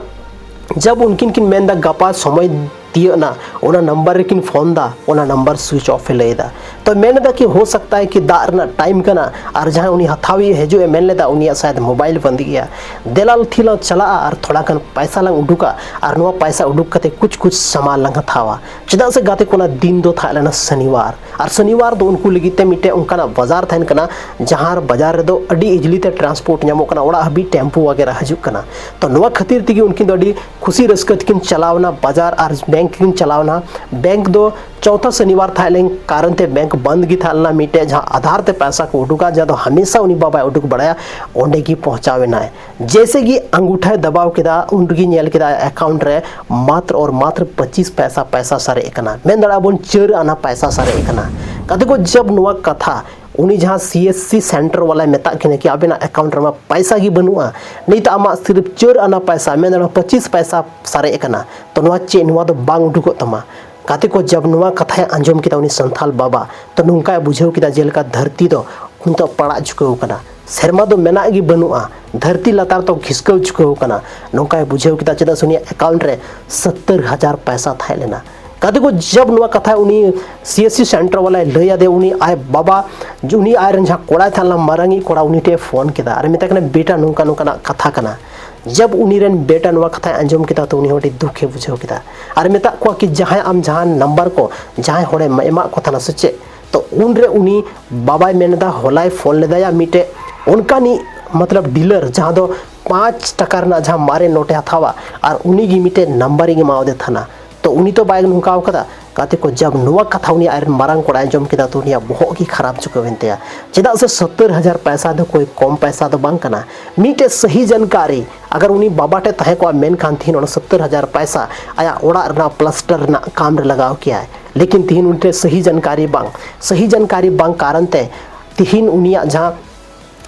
ᱡᱟᱵ ᱩᱱᱠᱤᱱ ᱠᱤᱱ ᱢᱮᱱᱫᱟ ᱜᱟᱯᱟ ᱥᱚᱢᱚᱭ ᱛᱤᱭᱟᱹᱜ ᱮᱱᱟ, ᱚᱱᱟ ᱱᱟᱢᱵᱟᱨ ᱨᱮᱠᱤᱱ ᱯᱷᱳᱱ ᱫᱟ, ᱚᱱᱟ ᱱᱟᱢᱵᱟᱨ ᱥᱩᱭᱤᱪ ᱚᱯᱷ ᱮ ᱞᱟᱹᱭ ᱮᱫᱟ᱾ ᱛᱚ ᱢᱮᱱ ᱮᱫᱟ ᱠᱤ ᱦᱳ ᱥᱟᱠᱛᱟ ᱦᱮ ᱠᱤ ᱫᱟᱜ ᱨᱮᱱᱟᱜ ᱴᱟᱭᱤᱢ ᱠᱟᱱᱟ ᱟᱨ ᱡᱟᱦᱟᱸᱭ ᱩᱱᱤ ᱦᱟᱛᱟᱣᱤᱡ ᱦᱤᱡᱩᱜ ᱮ ᱢᱮᱱ ᱞᱮᱫᱟ, ᱩᱱᱤᱭᱟᱜ ᱥᱟᱭᱮᱫ ᱢᱳᱵᱟᱭᱤᱞ ᱵᱟᱸᱫᱤ ᱜᱮᱭᱟ᱾ ᱫᱮᱞᱟ ᱛᱷᱤᱞᱟᱝ ᱪᱟᱞᱟᱜᱼᱟ ᱟᱨ ᱛᱷᱚᱲᱟ ᱜᱟᱱ ᱯᱟᱭᱥᱟ ᱞᱟᱝ ᱩᱰᱩᱠᱟ ᱟᱨ ᱱᱚᱣᱟ ᱯᱟᱭᱥᱟ ᱩᱰᱩᱠ ᱠᱟᱛᱮ ᱠᱩᱪ ᱠᱩᱪ ᱥᱟᱢᱟᱱ ᱞᱟᱝ ᱦᱟᱛᱟᱣᱟ᱾ ᱪᱮᱫᱟᱜ ᱥᱮ ᱜᱟᱛᱮ ᱠᱚ, ᱚᱱᱟ ᱫᱤᱱ ᱫᱚ ᱛᱟᱦᱮᱸ ᱞᱮᱱᱟ ᱥᱚᱱᱤᱣᱟᱨ, ᱟᱨ ᱥᱚᱱᱤᱣᱟᱨ ᱫᱚ ᱩᱱᱠᱩ ᱞᱟᱹᱜᱤᱫ ᱛᱮ ᱢᱤᱫᱴᱮᱡ ᱚᱱᱠᱟᱱᱟᱜ ᱵᱟᱡᱟᱨ ᱛᱟᱦᱮᱱ ᱠᱟᱱᱟ, ᱡᱟᱦᱟᱸ ᱵᱟᱡᱟᱨ ᱨᱮᱫᱚ ᱟᱹᱰᱤ ᱤᱡᱤᱞᱤ ᱛᱮ ᱴᱨᱟᱱᱥᱯᱳᱨᱴ ᱧᱟᱢᱚᱜ ᱠᱟᱱᱟ, ᱚᱲᱟᱜ ᱦᱟᱹᱵᱤᱡ ᱴᱮᱢᱯᱩ ᱣᱟᱜᱮᱨᱟ ᱦᱤᱡᱩᱜ ᱠᱟᱱᱟ᱾ ᱛᱚ ᱱᱚᱣᱟ ᱠᱷᱟᱹᱛᱤᱨ ᱛᱮᱜᱮ ᱩᱱᱠᱤᱱ ᱫᱚ ᱟᱹᱰᱤ ᱠᱷᱩᱥᱤ ᱨᱟᱹᱥᱠᱟᱹ ᱛᱮᱠᱤᱱ ᱪᱟᱞᱟᱣ ᱮᱱᱟ ᱵᱟᱡᱟᱨ ᱟᱨ ᱵᱮᱝᱠ ᱠᱤᱱ ᱪᱟᱞᱟᱣ ᱮᱱᱟ᱾ ᱵᱮᱝᱠ ᱫᱚ ᱪᱚᱣᱛᱷᱟ ᱥᱚᱱᱤᱣᱟᱨ ᱛᱟᱦᱮᱸ ᱞᱮᱱ ᱠᱟᱨᱚᱱ ᱛᱮ ᱵᱮᱝᱠ ᱵᱚᱱᱫ ᱜᱮ ᱛᱟᱦᱮᱸ ᱞᱮᱱᱟ᱾ ᱢᱤᱫᱴᱮᱡ ᱡᱟᱦᱟᱸ ᱟᱫᱷᱟᱨ ᱛᱮ ᱯᱚᱭᱥᱟ ᱠᱚ ᱩᱰᱩᱠᱟ, ᱡᱟᱦᱟᱸ ᱫᱚ ᱦᱟᱢᱮᱥᱟ ᱩᱱᱤ ᱵᱟᱵᱟᱭ ᱩᱰᱩᱠ ᱵᱟᱲᱟᱭᱟ, ᱚᱸᱰᱮ ᱜᱮ ᱯᱚᱦᱪᱟᱣ ᱮᱱᱟᱭ᱾ ᱡᱮᱭᱥᱮ ᱜᱮ ᱟᱝᱜᱩᱴᱷᱟᱭ ᱫᱟᱵᱟᱣ ᱠᱮᱫᱟ, ᱩᱱ ᱨᱮᱜᱮ ᱧᱮᱞ ᱠᱮᱫᱟ ᱮᱠᱟᱣᱩᱱᱴ ᱨᱮ ᱢᱟᱛᱨ ᱟᱨ ᱢᱟᱛᱨ ᱯᱚᱸᱪᱤᱥ ᱯᱚᱭᱥᱟ, ᱯᱚᱭᱥᱟ ᱥᱟᱨᱮᱡ ᱟᱠᱟᱱᱟ᱾ ᱢᱮᱱ ᱫᱟᱲᱮᱭᱟᱜᱼᱟ ᱵᱚᱱ ᱪᱟᱹᱨ ᱟᱱᱟ ᱯᱚᱭᱥᱟ ᱥᱟᱨᱮᱡ ᱟᱠᱟᱱᱟ᱾ ᱜᱟᱛᱮ ᱠᱚ, ᱡᱟᱵ ᱱᱚᱣᱟ ᱠᱟᱛᱷᱟ ᱩᱱᱤ ᱡᱟᱦᱟᱸ ᱥᱤ ᱮᱥ ᱥᱤ ᱥᱮᱱᱴᱟᱨ ᱵᱟᱞᱟᱭ ᱢᱮᱛᱟᱜ ᱠᱤᱱᱟ ᱠᱤ ᱟᱵᱮᱱᱟᱜ ᱮᱠᱟᱣᱩᱱᱴ ᱨᱮᱢᱟ ᱯᱟᱭᱥᱟ ᱜᱮ ᱵᱟᱹᱱᱩᱜᱼᱟ, ᱱᱤᱛ ᱟᱢᱟᱜ ᱥᱤᱨᱯ ᱪᱟᱹᱨ ᱟᱱᱟ ᱯᱟᱭᱥᱟ, ᱢᱮᱱ ᱫᱟᱲᱮᱭᱟᱜᱼᱟ ᱯᱚᱸᱪᱤᱥ ᱯᱟᱭᱥᱟ ᱥᱟᱨᱮᱡ ᱟᱠᱟᱱᱟ, ᱛᱚ ᱱᱚᱣᱟ ᱪᱮᱫ, ᱱᱚᱣᱟ ᱫᱚ ᱵᱟᱝ ᱩᱰᱩᱠᱚᱜ ᱛᱟᱢᱟ᱾ ᱜᱟᱛᱮ ᱠᱚ, ᱡᱟᱵ ᱱᱚᱣᱟ ᱠᱟᱛᱷᱟᱭ ᱟᱸᱡᱚᱢ ᱠᱮᱫᱟ ᱩᱱᱤ ᱥᱟᱱᱛᱷᱟᱞ ᱵᱟᱵᱟ, ᱛᱚ ᱱᱚᱝᱠᱟᱭ ᱵᱩᱡᱷᱟᱹᱣ ᱠᱮᱫᱟ ᱡᱮᱞᱮᱠᱟ ᱫᱷᱟᱹᱨᱛᱤ ᱫᱚ ᱱᱤᱛᱚᱜ ᱯᱟᱲᱟᱜ ᱪᱩᱠᱟᱹᱣ ᱟᱠᱟᱱᱟ, ᱥᱮᱨᱢᱟ ᱫᱚ ᱢᱮᱱᱟᱜ ᱜᱮ ᱵᱟᱹᱱᱩᱜᱼᱟ, ᱫᱷᱟᱹᱨᱛᱤ ᱞᱟᱛᱟᱨ ᱫᱚ ᱠᱷᱤᱥᱠᱟᱹᱣ ᱪᱩᱠᱟᱹᱣ ᱟᱠᱟᱱᱟ, ᱱᱚᱝᱠᱟᱭ ᱵᱩᱡᱷᱟᱹᱣ ᱠᱮᱫᱟ᱾ ᱪᱮᱫᱟᱜ ᱥᱮ ᱩᱱᱤᱭᱟᱜ ᱮᱠᱟᱣᱩᱱᱴ ᱨᱮ ᱥᱚᱛᱛᱚᱨ ᱦᱟᱡᱟᱨ ᱯᱟᱭᱥᱟ ᱛᱟᱦᱮᱸ ᱞᱮᱱᱟ᱾ ᱜᱟᱛᱮ ᱠᱚ, ᱡᱟᱵ ᱱᱚᱣᱟ ᱠᱟᱛᱷᱟ ᱩᱱᱤ ᱥᱤ ᱮᱥ ᱥᱤ ᱥᱮᱱᱴᱟᱨ ᱵᱟᱞᱟᱭ ᱞᱟᱹᱭ ᱟᱫᱮ, ᱩᱱᱤ ᱟᱡ ᱵᱟᱵᱟ, ᱩᱱᱤ ᱟᱡ ᱨᱮᱱ ᱡᱟᱦᱟᱸ ᱠᱚᱲᱟᱭ ᱛᱟᱦᱮᱸ ᱞᱮᱱᱟ, ᱢᱟᱨᱟᱝᱤᱡ ᱠᱚᱲᱟ, ᱩᱱᱤ ᱴᱷᱮᱱ ᱯᱷᱳᱱ ᱠᱮᱫᱟ ᱟᱨ ᱢᱮᱛᱟᱭ ᱠᱟᱱᱟ, ᱵᱮᱴᱟ, ᱱᱚᱝᱠᱟ ᱱᱚᱝᱠᱟᱱᱟᱜ ᱠᱟᱛᱷᱟ ᱠᱟᱱᱟ᱾ ᱡᱟᱵ ᱩᱱᱤ ᱨᱮᱱ ᱵᱮᱴᱟ ᱱᱚᱣᱟ ᱠᱟᱛᱷᱟᱭ ᱟᱸᱡᱚᱢ ᱠᱮᱫᱟ, ᱛᱚ ᱩᱱᱤ ᱦᱚᱸ ᱟᱹᱰᱤ ᱫᱩᱠᱷᱮ ᱵᱩᱡᱷᱟᱹᱣ ᱠᱮᱫᱟ ᱟᱨ ᱢᱮᱛᱟᱜ ᱠᱚᱣᱟ ᱠᱤ ᱡᱟᱦᱟᱸᱭ ᱟᱢ ᱡᱟᱦᱟᱸ ᱱᱟᱢᱵᱟᱨ ᱠᱚ ᱡᱟᱦᱟᱸᱭ ᱦᱚᱲᱮ ᱮᱢᱟᱜ ᱠᱚ ᱛᱟᱦᱮᱱᱟ ᱥᱮ ᱪᱮᱫ, ᱛᱚ ᱩᱱᱨᱮ ᱩᱱᱤ ᱵᱟᱵᱟᱭ ᱢᱮᱱ ᱮᱫᱟ, ᱦᱚᱞᱟᱭ ᱯᱷᱳᱱ ᱞᱮᱫᱟᱭᱟ ᱢᱤᱫᱴᱮᱡ ᱚᱱᱠᱟᱱᱤᱡ, ᱢᱚᱛᱞᱚᱵ ᱰᱤᱞᱟᱨ, ᱡᱟᱦᱟᱸ ᱫᱚ ᱯᱟᱸᱪ ᱴᱟᱠᱟ ᱨᱮᱱᱟᱜ ᱡᱟᱦᱟᱸ ᱢᱟᱨᱮ ᱱᱳᱴᱮ ᱦᱟᱛᱟᱣᱟ ᱟᱨ ᱩᱱᱤ ᱜᱮ ᱢᱤᱫᱴᱮᱡ ᱱᱟᱢᱵᱟᱨᱤᱧ ᱮᱢᱟᱣᱟᱫᱮ ᱛᱟᱦᱮᱱᱟ᱾ ᱛᱚ ᱩᱱᱤ ᱛᱚ ᱵᱟᱭ ᱱᱚᱝᱠᱟ ᱟᱠᱟᱫᱟ᱾ ᱜᱟᱛᱮ ᱠᱚ, ᱡᱟᱵ ᱱᱚᱣᱟ ᱠᱟᱛᱷᱟ ᱩᱱᱤ ᱟᱡᱨᱮᱱ ᱢᱟᱨᱟᱝ ᱠᱚᱲᱟᱭ ᱟᱸᱡᱚᱢ ᱠᱮᱫᱟ, ᱛᱚ ᱩᱱᱤᱭᱟᱜ ᱵᱚᱦᱚᱜ ᱜᱮ ᱠᱷᱟᱨᱟᱯ ᱪᱩᱠᱟᱹᱣᱮᱱ ᱛᱟᱭᱟ᱾ ᱪᱮᱫᱟᱜ ᱥᱮ ᱥᱚᱛᱛᱚᱨ ᱦᱟᱡᱟᱨ ᱯᱟᱭᱥᱟ ᱫᱚ ᱠᱳᱭ ᱠᱚᱢ ᱯᱟᱭᱥᱟ ᱫᱚ ᱵᱟᱝ ᱠᱟᱱᱟ᱾ ᱢᱤᱫᱴᱮᱡ ᱥᱟᱹᱦᱤ ᱡᱟᱱᱠᱟᱨᱤ ᱟᱜᱟᱨ ᱩᱱᱤ ᱵᱟᱵᱟ ᱴᱷᱮᱡ ᱛᱟᱦᱮᱸ ᱠᱚᱜᱼᱟ, ᱢᱮᱱᱠᱷᱟᱱ ᱛᱤᱦᱤᱧ ᱚᱱᱟ ᱥᱚᱛᱛᱚᱨ ᱦᱟᱡᱟᱨ ᱯᱟᱭᱥᱟ ᱟᱭᱟᱜ ᱚᱲᱟᱜ ᱨᱮᱱᱟᱜ ᱯᱞᱟᱥᱴᱟᱨ ᱨᱮᱱᱟᱜ ᱠᱟᱢ ᱨᱮ ᱞᱟᱜᱟᱣ ᱠᱮᱭᱟᱭ᱾ ᱞᱮᱠᱤᱱ ᱛᱤᱦᱤᱧ ᱩᱱᱤ ᱴᱷᱮᱡ ᱥᱟᱹᱦᱤ ᱡᱟᱱᱠᱟᱨᱤ ᱵᱟᱝ, ᱥᱟᱹᱦᱤ ᱡᱟᱱᱠᱟᱨᱤ ᱵᱟᱝ ᱠᱟᱨᱚᱱ ᱛᱮ ᱛᱤᱦᱤᱧ ᱩᱱᱤᱭᱟᱜ ᱡᱟᱦᱟᱸ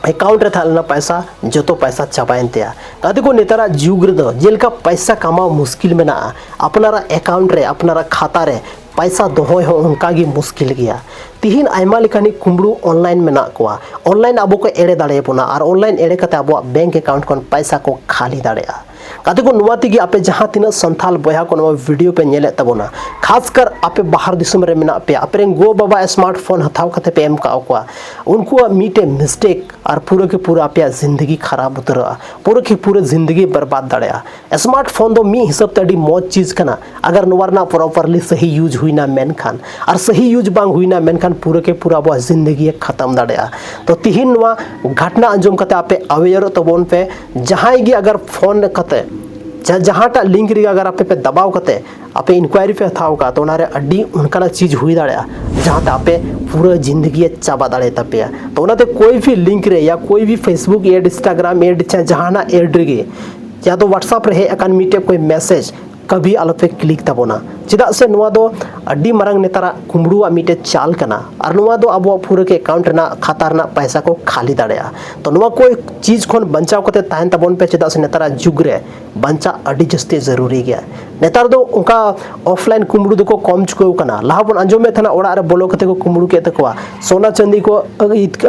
ᱮᱠᱟᱣᱩᱱᱴ ᱨᱮ ᱛᱟᱦᱮᱸ ᱞᱮᱱᱟ ᱯᱟᱭᱥᱟ, ᱡᱚᱛᱚ ᱯᱟᱭᱥᱟ ᱪᱟᱵᱟᱭᱮᱱ ᱛᱟᱭᱟ᱾ ᱜᱟᱛᱮ ᱠᱚ, ᱱᱮᱛᱟᱨᱟᱜ ᱡᱩᱜᱽ ᱨᱮᱫᱚ ᱡᱮᱞᱮᱠᱟ ᱯᱟᱭᱥᱟ ᱠᱟᱢᱟᱣ ᱢᱩᱥᱠᱤᱞ ᱢᱮᱱᱟᱜᱼᱟ, ᱟᱯᱱᱟᱨᱟᱜ ᱮᱠᱟᱣᱩᱱᱴ ᱨᱮ, ᱟᱯᱱᱟᱨᱟᱜ ᱠᱷᱟᱛᱟ ᱨᱮ ᱯᱟᱭᱥᱟ ᱫᱚᱦᱚᱭ ᱦᱚᱸ ᱚᱱᱠᱟ ᱜᱮ ᱢᱩᱥᱠᱤᱞ ᱜᱮᱭᱟ᱾ ᱛᱤᱦᱤᱧ ᱟᱭᱢᱟ ᱞᱮᱠᱟᱱᱤᱡ ᱠᱩᱢᱵᱽᱲᱩ ᱚᱱᱞᱟᱭᱤᱱ ᱢᱮᱱᱟᱜ ᱠᱚᱣᱟ᱾ ᱚᱱᱞᱟᱭᱤᱱ ᱟᱵᱚ ᱠᱚ ᱮᱲᱮ ᱫᱟᱲᱮᱭᱟᱵᱚᱱᱟ ᱟᱨ ᱚᱱᱞᱟᱭᱤᱱ ᱮᱲᱮ ᱠᱟᱛᱮ ᱟᱵᱚᱣᱟᱜ ᱵᱮᱝᱠ ᱮᱠᱟᱣᱩᱱᱴ ᱠᱷᱚᱱ ᱯᱟᱭᱥᱟ ᱠᱚ ᱠᱷᱟᱹᱞᱤ ᱫᱟᱲᱮᱭᱟᱜᱼᱟ᱾ ᱜᱟᱛᱮ ᱠᱚ, ᱱᱚᱣᱟ ᱛᱮᱜᱮ ᱟᱯᱮ ᱡᱟᱦᱟᱸ ᱛᱤᱱᱟᱹᱜ ᱥᱟᱱᱛᱷᱟᱞ ᱵᱚᱭᱦᱟ ᱠᱚ ᱱᱚᱣᱟ ᱵᱷᱤᱰᱤᱭᱳ ᱯᱮ ᱧᱮᱞᱮᱫ ᱛᱟᱵᱚᱱᱟ, ᱠᱷᱟᱥ ᱠᱟᱨ ᱟᱯᱮ ᱵᱟᱦᱟᱨ ᱫᱤᱥᱚᱢ ᱨᱮ ᱢᱮᱱᱟᱜ ᱯᱮᱭᱟ, ᱟᱯᱮ ᱨᱮᱱ ᱜᱚ ᱵᱟᱵᱟ ᱥᱢᱟᱨᱴ ᱯᱷᱳᱱ ᱦᱟᱛᱟᱣ ᱠᱟᱛᱮ ᱯᱮ ᱮᱢ ᱠᱟᱜ ᱠᱚᱣᱟ, ᱩᱱᱠᱩᱣᱟᱜ ᱢᱤᱫᱴᱮᱡ ᱢᱤᱥᱴᱮᱠ ᱟᱨ ᱯᱩᱨᱟᱹ ᱠᱮ ᱯᱩᱨᱟᱹ ᱟᱯᱮᱭᱟᱜ ᱡᱤᱱᱫᱮᱜᱤ ᱠᱷᱟᱨᱟᱯ ᱩᱛᱟᱹᱨᱚᱜᱼᱟ, ᱯᱩᱨᱟᱹ ᱠᱮ ᱯᱩᱨᱟᱹ ᱡᱤᱱᱫᱮᱜᱤ ᱵᱚᱨᱵᱟᱫ ᱫᱟᱲᱮᱭᱟᱜᱼᱟ᱾ ᱥᱢᱟᱨᱴ ᱯᱷᱳᱱ ᱫᱚ ᱢᱤᱫ ᱦᱤᱥᱟᱹᱵ ᱛᱮ ᱟᱹᱰᱤ ᱢᱚᱡᱽ ᱪᱤᱡᱽ ᱠᱟᱱᱟ, ᱟᱜᱟᱨ ᱱᱚᱣᱟ ᱨᱮᱱᱟᱜ ᱯᱨᱚᱯᱟᱨᱞᱤ ᱥᱟᱹᱦᱤ ᱤᱭᱩᱡᱽ ᱦᱩᱭᱱᱟ ᱢᱮᱱᱠᱷᱟᱱ, ᱟᱨ ᱥᱟᱹᱦᱤ ᱤᱭᱩᱡᱽ ᱵᱟᱝ ᱦᱩᱭᱱᱟ ᱢᱮᱱᱠᱷᱟᱱ ᱯᱩᱨᱟᱹ ᱠᱮ ᱯᱩᱨᱟᱹ ᱟᱵᱚᱣᱟᱜ ᱡᱤᱱᱫᱮᱜᱤ ᱮ ᱠᱷᱟᱛᱟᱢ ᱫᱟᱲᱮᱭᱟᱜᱼᱟ᱾ ᱛᱚ ᱛᱤᱦᱤᱧ ᱱᱚᱣᱟ ᱜᱷᱟᱴᱱᱟ ᱟᱸᱡᱚᱢ ᱠᱟᱛᱮ ᱟᱯᱮ ᱟᱣᱮᱭᱟᱨᱚᱜ ᱛᱟᱵᱚᱱ ᱯᱮ, ᱡᱟᱦᱟᱸᱭ ᱜᱮ ᱟᱜᱟᱨ ᱯᱷᱳᱱ ᱠᱟᱛᱮ ᱡᱟ-, ᱡᱟᱦᱟᱸᱴᱟᱜ ᱞᱤᱝᱠ ᱨᱮᱜᱮ ᱟᱜᱟᱨ ᱟᱯᱮ ᱯᱮ ᱫᱟᱵᱟᱣ ᱠᱟᱛᱮ ᱟᱯᱮ ᱤᱱᱠᱩᱭᱟᱨᱤ ᱯᱮ ᱦᱟᱛᱟᱣ ᱠᱟᱜᱼᱟ, ᱛᱚ ᱚᱱᱟᱨᱮ ᱟᱹᱰᱤ ᱚᱱᱠᱟᱱᱟᱜ ᱪᱤᱡᱽ ᱦᱩᱭ ᱫᱟᱲᱮᱭᱟᱜᱼᱟ ᱡᱟᱦᱟᱸᱛᱮ ᱟᱯᱮ ᱯᱩᱨᱟᱹ ᱡᱤᱱᱫᱮᱜᱤ ᱮ ᱪᱟᱵᱟ ᱫᱟᱲᱮ ᱛᱟᱯᱮᱭᱟ᱾ ᱛᱚ ᱚᱱᱟᱛᱮ ᱠᱳᱭ ᱵᱷᱤ ᱞᱤᱝᱠ ᱨᱮ ᱭᱟ ᱠᱳᱭ ᱵᱷᱤ ᱯᱷᱮᱥᱵᱩᱠ ᱮᱰ, ᱤᱱᱥᱴᱟᱜᱨᱟᱢ ᱮᱰ, ᱪᱟᱦᱮ ᱡᱟᱦᱟᱱᱟᱜ ᱮᱰ ᱨᱮᱜᱮ, ᱭᱟ ᱛᱚ WhatsApp ᱨᱮ ᱦᱮᱡ ᱟᱠᱟᱱ ᱢᱤᱫᱴᱮᱡ ᱠᱳᱭ ᱢᱮᱥᱮᱡᱽ, ᱠᱟᱵᱷᱤ ᱟᱞᱚᱯᱮ ᱠᱞᱤᱠ ᱛᱟᱵᱚᱱᱟ᱾ ᱪᱮᱫᱟᱜ ᱥᱮ ᱱᱚᱣᱟ ᱫᱚ ᱟᱹᱰᱤ ᱢᱟᱨᱟᱝ ᱱᱮᱛᱟᱨᱟᱜ ᱠᱩᱢᱵᱽᱲᱩᱣᱟᱜ ᱢᱤᱫᱴᱮᱡ ᱪᱟᱞ ᱠᱟᱱᱟ᱾ ᱟᱨ ᱱᱚᱣᱟ ᱫᱚ ᱟᱵᱚᱣᱟᱜ ᱯᱩᱨᱟᱹ ᱜᱮ ᱮᱠᱟᱣᱩᱱᱴ ᱨᱮᱱᱟᱜ, ᱠᱷᱟᱛᱟ ᱨᱮᱱᱟᱜ ᱯᱟᱭᱥᱟ ᱠᱚ ᱠᱷᱟᱹᱞᱤ ᱫᱟᱲᱮᱭᱟᱜᱼᱟ᱾ ᱛᱚ ᱱᱚᱣᱟ ᱠᱚ ᱪᱤᱡᱽ ᱠᱷᱚᱱ ᱵᱟᱧᱪᱟᱣ ᱠᱟᱛᱮ ᱛᱟᱦᱮᱱ ᱛᱟᱵᱚᱱ ᱯᱮ, ᱪᱮᱫᱟᱜ ᱥᱮ ᱱᱮᱛᱟᱨᱟᱜ ᱡᱩᱜᱽ ᱨᱮ ᱵᱟᱧᱪᱟᱜ ᱟᱹᱰᱤ ᱡᱟᱹᱥᱛᱤ ᱡᱟᱹᱨᱩᱨᱤ ᱜᱮᱭᱟ᱾ ᱱᱮᱛᱟᱨ ᱫᱚ ᱚᱱᱠᱟ ᱚᱯᱷᱞᱟᱭᱤᱱ ᱠᱩᱢᱵᱽᱲᱩ ᱫᱚᱠᱚ ᱠᱚᱢ ᱪᱩᱠᱟᱹᱣ ᱠᱟᱱᱟ᱾ ᱞᱟᱦᱟ ᱵᱚᱱ ᱟᱸᱡᱚᱢᱮᱫ ᱛᱟᱦᱮᱱᱟ ᱚᱲᱟᱜ ᱨᱮ ᱵᱚᱞᱚ ᱠᱟᱛᱮ ᱠᱚ ᱠᱩᱢᱵᱽᱲᱩ ᱠᱮᱫ ᱛᱟᱠᱚᱣᱟ, ᱥᱚᱱᱟ ᱪᱟᱸᱫᱤ ᱠᱚ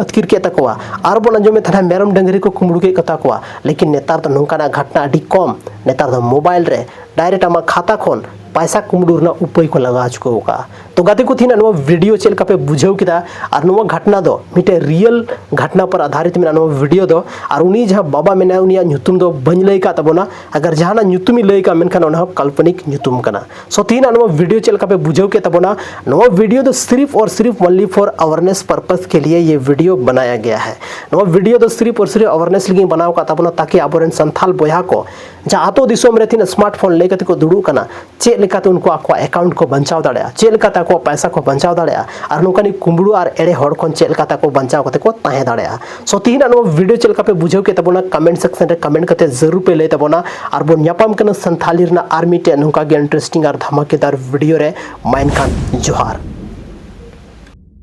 ᱟᱹᱛᱠᱤᱨ ᱠᱮᱫ ᱛᱟᱠᱚᱣᱟ, ᱟᱨ ᱵᱚᱱ ᱟᱸᱡᱚᱢᱮᱫ ᱛᱟᱦᱮᱱᱟ ᱢᱮᱨᱚᱢ ᱰᱟᱹᱝᱨᱤ ᱠᱚ ᱠᱩᱢᱵᱽᱲᱩ ᱠᱮᱫ ᱠᱚᱛᱟ ᱠᱚᱣᱟ᱾ ᱞᱮᱠᱤᱱ ᱱᱮᱛᱟᱨ ᱫᱚ ᱱᱚᱝᱠᱟᱱᱟᱜ ᱜᱷᱚᱴᱱᱟ ᱟᱹᱰᱤ ᱠᱚᱢ᱾ ᱱᱮᱛᱟᱨ ᱫᱚ ᱢᱳᱵᱟᱭᱤᱞ ᱨᱮ ᱰᱟᱭᱨᱮᱠᱴ ᱟᱢᱟᱜ ᱠᱷᱟᱛᱟ ᱠᱷᱚᱱ ᱯᱟᱭᱥᱟ ᱠᱩᱢᱵᱽᱲᱩ ᱨᱮᱱᱟᱜ ᱩᱯᱟᱹᱭ ᱠᱚ ᱞᱟᱜᱟᱣ ᱪᱩᱠᱟᱹᱣ ᱠᱟᱜᱼᱟ᱾ ᱛᱚ ᱜᱟᱛᱮ ᱠᱚ, ᱛᱮᱦᱮᱧᱟᱜ ᱱᱚᱣᱟ ᱵᱷᱤᱰᱤᱭᱳ ᱪᱮᱫ ᱞᱮᱠᱟ ᱯᱮ ᱵᱩᱡᱷᱟᱹᱣ ᱠᱮᱫᱟ? ᱟᱨ ᱱᱚᱣᱟ ᱜᱷᱚᱴᱱᱟ ᱫᱚ ᱢᱤᱫᱴᱮᱱ ᱨᱤᱭᱮᱞ ᱜᱷᱚᱴᱱᱟ ᱯᱚᱨ ᱟᱫᱷᱟᱨᱤᱛ ᱢᱮᱱᱟᱜᱼᱟ ᱱᱚᱣᱟ ᱵᱷᱤᱰᱤᱭᱳ ᱫᱚ᱾ ᱟᱨ ᱩᱱᱤ ᱡᱟᱦᱟᱸ ᱵᱟᱵᱟ ᱢᱮᱱᱟᱭᱟ, ᱩᱱᱤᱭᱟᱜ ᱧᱩᱛᱩᱢ ᱫᱚ ᱵᱟᱹᱧ ᱞᱟᱹᱭ ᱟᱠᱟᱫ ᱛᱟᱵᱚᱱᱟ᱾ ᱟᱜᱟᱨ ᱡᱟᱦᱟᱱᱟᱜ ᱧᱩᱛᱩᱢᱤᱧ ᱞᱟᱹᱭ ᱟᱠᱟᱫ, ᱢᱮᱱᱠᱷᱟᱱ ᱚᱱᱟ ᱦᱚᱸ ᱠᱟᱞᱯᱚᱱᱤᱠ ᱧᱩᱛᱩᱢ ᱠᱟᱱᱟ᱾ ᱥᱚ ᱛᱮᱦᱮᱧᱟᱜ ᱱᱚᱣᱟ ᱵᱷᱤᱰᱤᱭᱳ ᱪᱮᱫ ᱞᱮᱠᱟ ᱯᱮ ᱵᱩᱡᱷᱟᱹᱣ ᱠᱮᱫ ᱛᱟᱵᱚᱱᱟ? ᱱᱚᱣᱟ ᱵᱷᱤᱰᱤᱭᱳ ᱫᱚ ᱥᱤᱨᱤᱯ ᱚᱨ syrup only for awareness purpose K ᱞᱤᱭᱮ ᱭᱮ video ᱵᱱᱟᱭᱟ ᱜᱮᱭᱟ ᱦᱮ᱾ ᱱᱚᱣᱟ ᱵᱷᱤᱰᱤᱭᱳ ᱫᱚ ᱥᱤᱨᱤᱯ ᱚᱨ ᱥᱤᱨᱤᱯ ᱟᱣᱟᱨᱱᱮᱥ ᱞᱟᱹᱜᱤᱫ ᱵᱮᱱᱟᱣ ᱟᱠᱟᱫ ᱛᱟᱵᱚᱱᱟ, ᱛᱟᱠᱤ ᱟᱵᱚᱨᱮᱱ ᱥᱟᱱᱛᱷᱟᱞ ᱵᱚᱭᱦᱟ ᱠᱚ ᱡᱟᱦᱟᱸ ᱟᱛᱳ ᱫᱤᱥᱚᱢ ᱨᱮ ᱛᱤᱱᱟᱹᱜ ᱥᱢᱟᱨᱴᱯᱷᱳᱱ ᱞᱟᱹᱭ ᱠᱟᱛᱮ ᱠᱚ ᱫᱩᱲᱩᱵ ᱠᱟᱱᱟ, ᱪᱮᱫ ᱞᱮᱠᱟᱛᱮ ᱩᱱᱠᱩ ᱟᱠᱚᱣᱟᱜ ᱮᱠᱟᱣᱩᱱᱴ ᱠᱚ ᱵᱟᱧᱪᱟᱣ ᱫᱟᱲᱮᱭᱟᱜᱼᱟ, ᱪᱮᱫ ᱞᱮᱠᱟᱛᱮ ᱟᱠᱚᱣᱟᱜ ᱯᱟᱭᱥᱟ ᱠᱚ ᱵᱟᱧᱪᱟᱣ ᱫᱟᱲᱮᱭᱟᱜᱼᱟ, ᱟᱨ ᱱᱚᱝᱠᱟᱱᱤᱡ ᱠᱩᱢᱵᱽᱲᱩ ᱟᱨ ᱮᱲᱮ ᱦᱚᱲ ᱠᱷᱚᱱ ᱪᱮᱫ ᱞᱮᱠᱟᱛᱮ ᱟᱠᱚ ᱵᱟᱧᱪᱟᱣ ᱠᱟᱛᱮ ᱠᱚ ᱛᱟᱦᱮᱸ ᱫᱟᱲᱮᱭᱟᱜᱼᱟ᱾ ᱥᱚ ᱛᱮᱦᱮᱧᱟᱜ ᱱᱚᱣᱟ ᱵᱷᱤᱰᱤᱭᱳ ᱪᱮᱫ ᱞᱮᱠᱟ ᱯᱮ ᱵᱩᱡᱷᱟᱹᱣ ᱠᱮᱫ ᱛᱟᱵᱚᱱᱟ? ᱠᱚᱢᱮᱱᱴ ᱥᱮᱠᱥᱚᱱ ᱨᱮ ᱠᱚᱢᱮᱱᱴ ᱠᱟᱛᱮ ᱡᱟᱹᱨᱩᱲ ᱯᱮ ᱞᱟᱹᱭ ᱛᱟᱵᱚᱱᱟ᱾ ᱟᱨ ᱵᱚᱱ ᱧᱟᱯᱟᱢ ᱠᱟᱱᱟ ᱥᱟᱱᱛᱷᱟᱞᱤ ᱨᱮᱱᱟᱜ ᱟᱨ ᱢᱤᱫᱴᱮᱡ ᱱᱚᱝᱠᱟ ᱜᱮ ᱤᱱᱴᱟᱨᱮᱥᱴᱤᱝ ᱟᱨ ᱫᱷᱟᱢᱟᱠᱮᱫᱟᱨ ᱵᱷᱤᱰᱤᱭᱳ ᱨᱮ᱾ ᱢᱟ ᱮᱱᱠᱷᱟᱱ ᱡᱚᱦᱟᱨ᱾